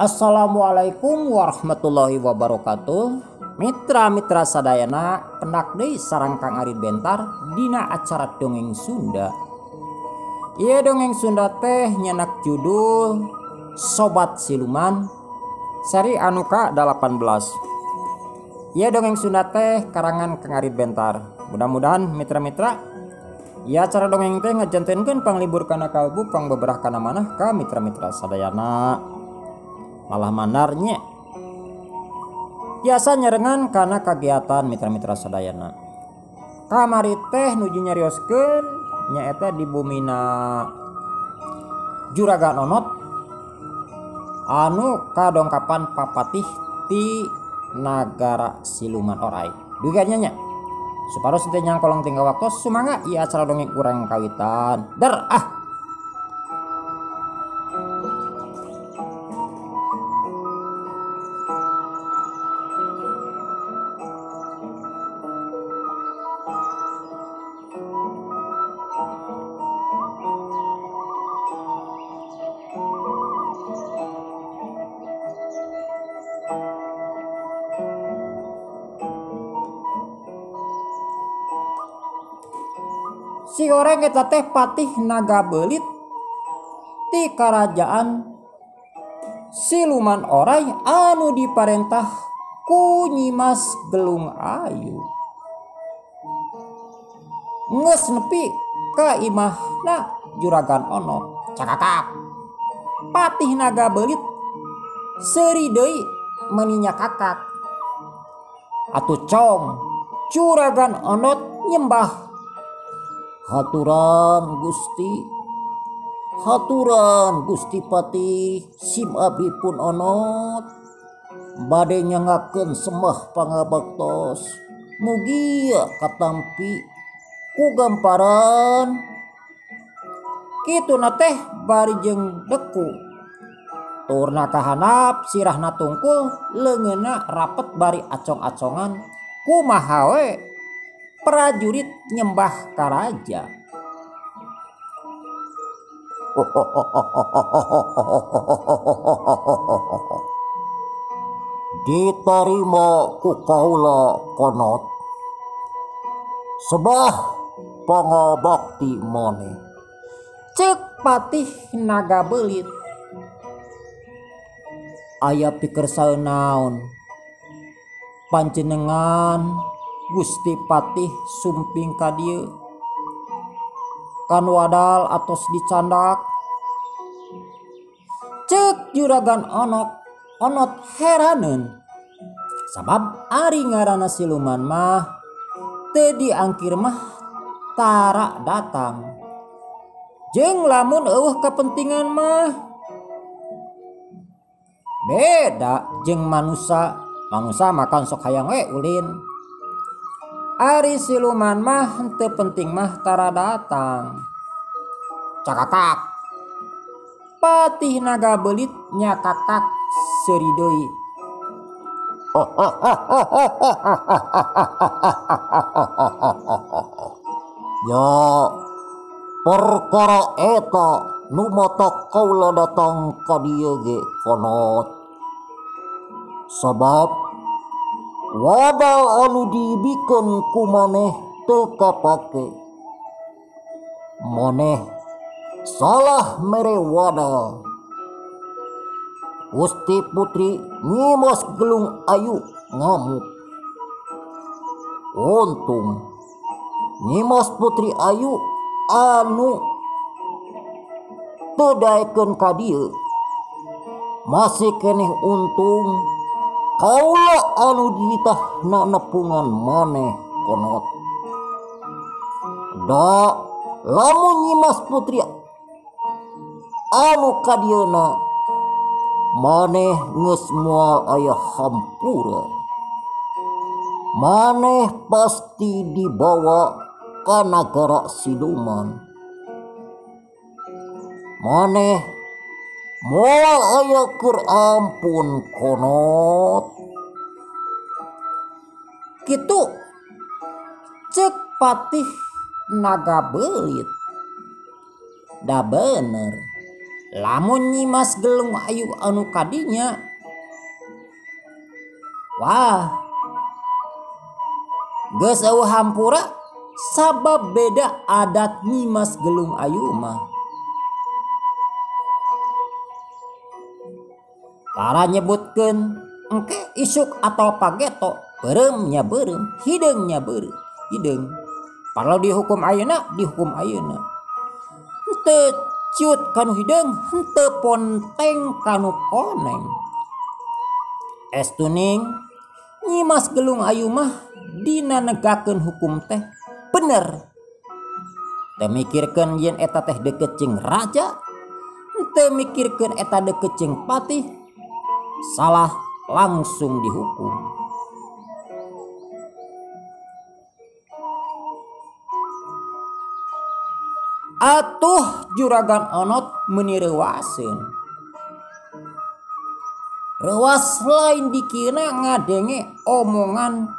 Assalamualaikum warahmatullahi wabarakatuh. Mitra-mitra sadayana pendak deui sareng Kang Arid Bentar dina acara Dongeng Sunda. Ieu Dongeng Sunda teh nyenak judul Sobat Siluman seri anu ka-18. Ieu Dongeng Sunda teh karangan Kang Arid Bentar. Mudah-mudahan mitra-mitra ieu acara dongeng teh ngajantenkeun panglibur kana kalbu pangbeberah kana manah ka mitra-mitra sadayana. Malah manarnya biasa nyerengan karena kegiatan mitra-mitra sadayana. Kamari teh nuju nyarioskeun nyaeta di bumina Juragan Onot anu kadongkapan papatih ti nagara siluman orai. Duga nya supados teu nyangkolong tinggal waktu sumangga ieu acara dongeng urang kawitan. Der ah. Si goreng eta teh patih naga belit ti karajaan siluman orai anu diparentah ku Nyimas Gelung Ayu. Geus nepi ka imahna Juragan Onot. Cakakak. Patih naga belit seuri deui meuni nyakakak. Atuh cong Juragan Onot nyembah. Haturan Gusti, haturan Gusti Patih, sim abdi pun onot bade nyangakeun sembah pangabaktos, mugia katampi ku gamparan. Kituna teh bari jeung deku turna kahanap sirahna tungkul leungeunna rapet bari acong-acongan kumaha we prajurit nyembah ka raja. Ditarima ku kaula konot sebah pangabakti maneh. Ceuk patih naga belit. Aya pikersa naon panjenengan Gusti Patih sumping ka dieu kan wadal atos dicandak. Ceuk Juragan Onot heraneun sabab ari ngaranna siluman mah teu diangkir mah tara datang jeung lamun eueuh kapentingan mah beda jeung manusa. Manusa makan sok hayang we ulin. Ari siluman mah henteu penting mah tara datang. Cakakak. Patih naga belit nyakakak seuri deui. Ya perkara eta nu matak kaula datang ka dieu ge konot. Sabab wadal anu dibikeun ku maneh teu kapake. Maneh salah mere wadal. Gusti Putri Nyimas Gelung Ayu ngamuk. Untung Nyimas Putri Ayu anu teu daekeun ka dieu. Masih keneh untung kaula anu dititahna nepungan maneh konot. Da lamun Nyimas Putri anu kadieuna maneh geus moal aya hampura. Maneh pasti dibawa ka nagara siluman. Maneh moal aya keur ampun konot. Kitu ceuk patih naga belit. Da bener Lamun Nyimas Gelung Ayu anu kadinya, wah geus eueuh hampura sabab beda adat Nyimas Gelung Ayu mah. Tara nyebutkeun engke isuk atau pageto, beureum nya beureum, hideung nya beureum, hideung. Parlo dihukum ayeuna, dihukum ayeuna. Henteu ciut kanu hideung, henteu ponteng kanu koneng. Estuning Nyimas Gelung Ayu mah dina negakeun hukum teh bener. Teu mikirkeun yen eta teh deukeut jeung raja, henteu mikirkeun eta deukeut jeung patih, salah langsung dihukum. Atuh Juragan Onot meuni reuwaseun. Reuwas lain dikieuna ngadenge omongan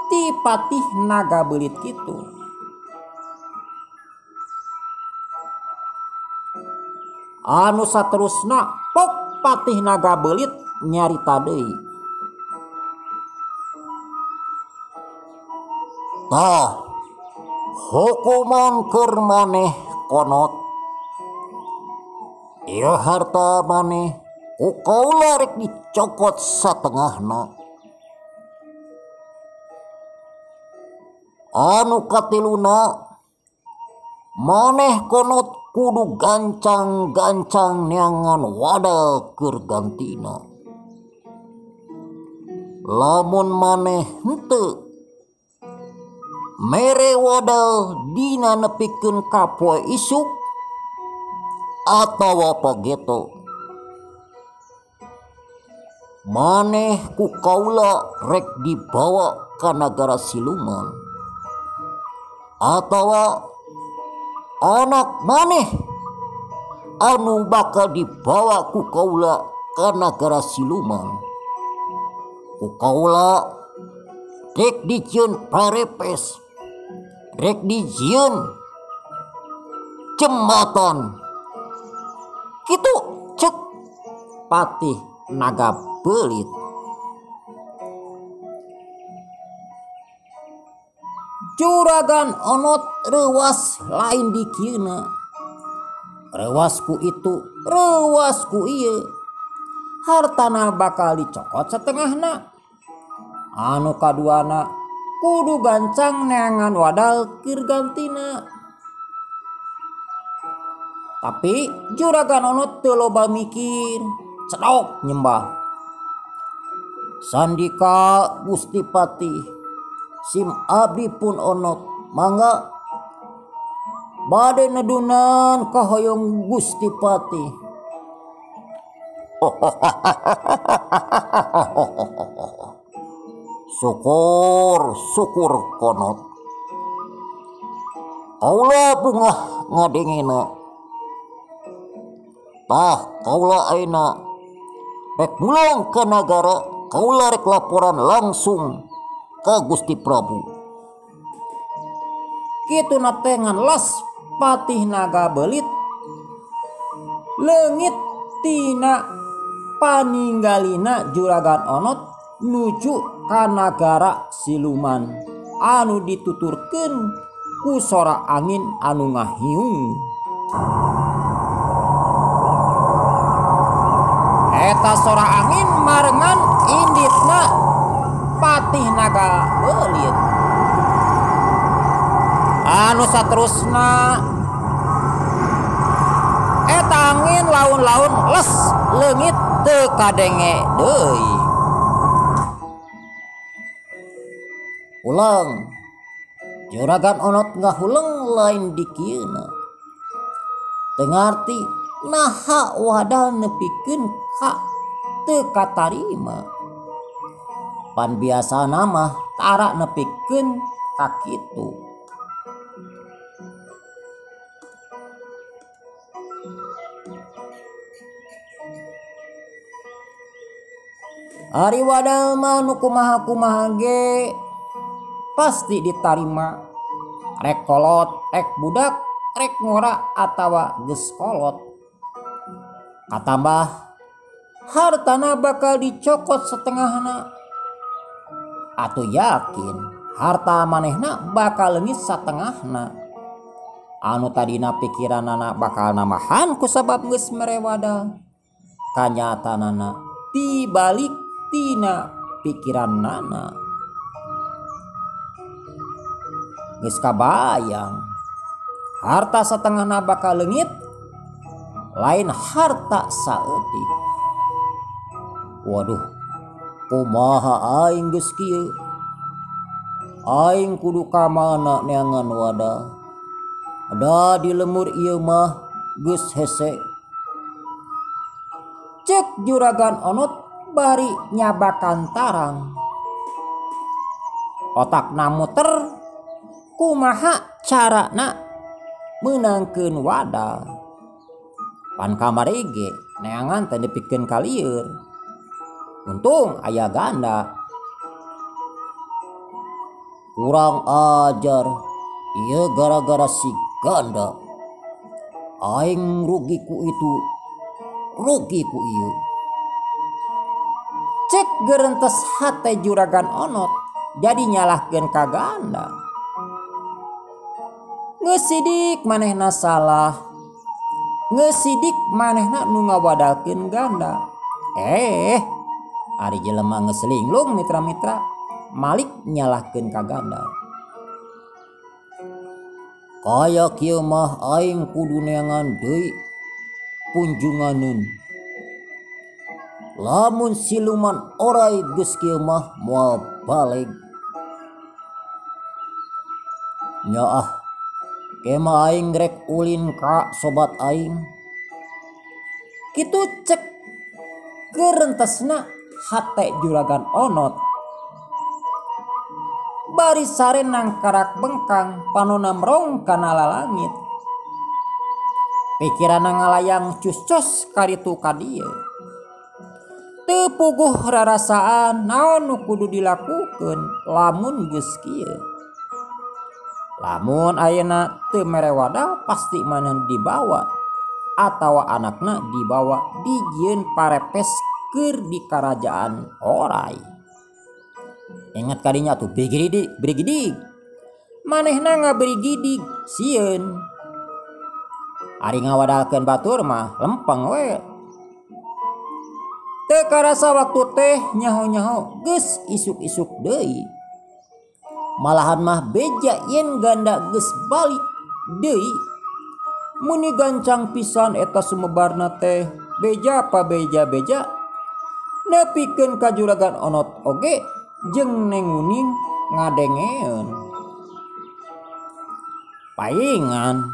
ti Patih Naga Belit kitu. Anu saterusna pok Patih Naga Belit nyarita deui. Tah, hukuman keur maneh konot. Ieu harta maneh ku kaula rek dicokot satengahna. Anu katiluna maneh konot kudu gancang-gancang neangan wadal keur gantina. Lamun maneh henteu mere wadal dina nepikeun ka poe isuk atawa pageto, maneh ku kaula rek dibawa ka nagara siluman atawa anak maneh anu bakal dibawa ku kaula ka nagara siluman. Ku kaula rek dijieun parepes, rek dijieun jembatan. Kitu cek Patih Naga Belit. Juragan Onot reuwas lain dikieuna. Reuwas ku itu, reuwas ku ieu. Hartana bakal dicokot setengahna. Anu kaduana kudu gancang neangan wadal keur gantina. Tapi Juragan Onot teu loba mikir, cedok nyembah. Sandika Gusti Patih, sim abdi pun onot, mangga bade nedunan kahoyong Gusti Patih. Syukur, syukur konot. Kaula bungah ngadengena. Tah kaula ayeuna rek pulang ke nagara, kaula rek laporan langsung ka Gusti Prabu. Kitu na teh ngan los Patih Naga Belit leungit tina paninggalina Juragan Onot nuju ka nagara siluman anu dituturkeun ku sora angin anu ngahiung. Eta sora angin marengan inditna Patih Naga Belit. Anu saterusna eta angin laun-laun les leungit teu kadenge deui. Ulang Juragan Onot ngahuleng lain dikieuna. Teu ngarti naha wadal nepikeun ka teu katarima. Pan biasana mah tara nepikeun ka kitu. Ari wadal mah nu kumaha-kumaha ge pasti ditarima. Rek kolot, rek budak, rek ngora atawa geus kolot. Katambah hartana bakal dicokot setengahna. Atuh yakin harta manehna bakal leungit satengahna. Anu tadina pikiranana bakal nambahan kusabab geus mere wadal. Kanyatanana tibalik tina pikiranana. Geus kabayang harta satengahna bakal leungit lain harta saeutik. Waduh, kumaha aing geus kieu? Aing kudu ka mana neangan wadah? Da di lemur ieu mah geus hese. Cek Juragan Onot bari nyabakan tarang. Otakna muter kumaha carana meunangkeun wadah. Pan kamari ge neangan teh dipikeun ka lieur. Untung aya ganda. Kurang ajar, ieu gara-gara si ganda. Aing rugi ku itu, rugi ku ieu. Cek gerentes hate Juragan Onot jadi nyalahkeun ka ganda. Geus sidik manehna salah. Geus sidik manehna nu ngawadalkeun ganda. Ari jelema geus linglung mitra-mitra, malik nyalahkeun ka ganda. Kaya kieu mah aing kudu neangan deui punjunganeun. Lamun siluman orai geus kieu mah moal baleg. Nyaah, kema aing rek ulin ka sobat aing. Kitu cek gerentesna hate Juragan Onot. Bari sare nangkarak bengkang panona merong kana lalangit. Pikiranna ngalayang cus-cus karitu ka dieu. Teu puguh rarasaan naon nu kudu dilakukeun lamun geus kieu. Lamun ayeuna teu mere wadah pasti manehna dibawa atawa anakna dibawa dijieun parepes keur di karajaan orai. Ingat kadinya tuh berigidig, berigidig. Manehna ngaberigidig sieun. Ari ngawadalkeun batur mah lempeng we. Teu karasa waktu teh nyaho-nyaho geus isuk-isuk deui. Malahan mah beja yen ganda geus balik deui. Muni gancang pisan eta sumebarna teh beja pa beja-beja. Nepikeun ka Juragan Onot oge jeung Neng Uning ngadengeun. Paingan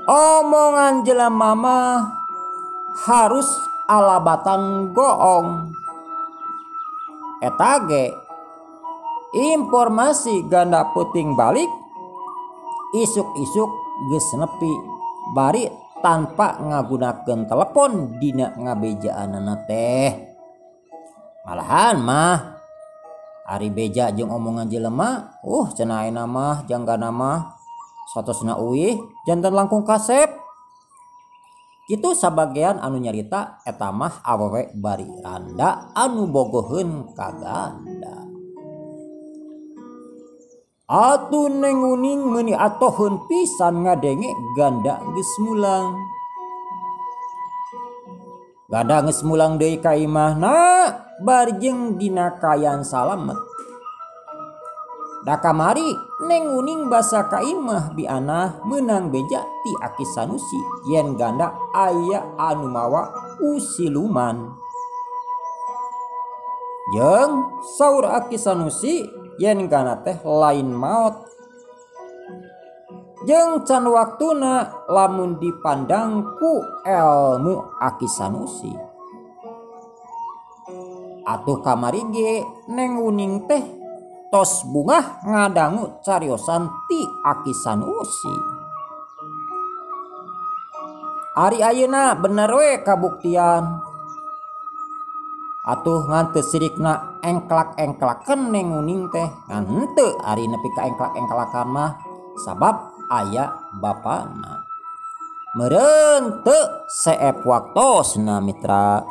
omongan jelema mah harus alabatan goong. Eta ge informasi ganda puting balik isuk-isuk geus nepi bari tanpa ngagunakeun telepon dina ngabejaanana teh. Malahan mah ari beja jeung omongan jelema, cenah ayeuna mah janggana mah satosna uih janten langkung kasep. Kitu sabagean anu nyarita eta mah awewe bari randa anu bogoheun ka ganda. Atuh Neng Uning meuni atoheun pisan ngadenge ganda geus mulang. Ganda geus mulang deui ka imahna bari jeung dina kaayaan salamet. Da kamari Neng Uning basa ka imah bianah meunang beja ti Aki Sanusi yen ganda aya anu mawa ku siluman. Jeung saur Aki Sanusi yen ganda teh lain maot. Jeung can waktuna lamun dipandang ku elmu Aki Sanusi. Atuh kamari ge Neng Uning teh tos bungah ngadangu cariosan ti Aki Sanusi. Ari ayeuna bener we kabuktian. Atuh ngan teu sirikna engklak-engklakeun Neng Uning teh ngan henteu ari nepi ka engklak-engklakan mah sabab aya bapana. Meureun teu seep waktosna mitra.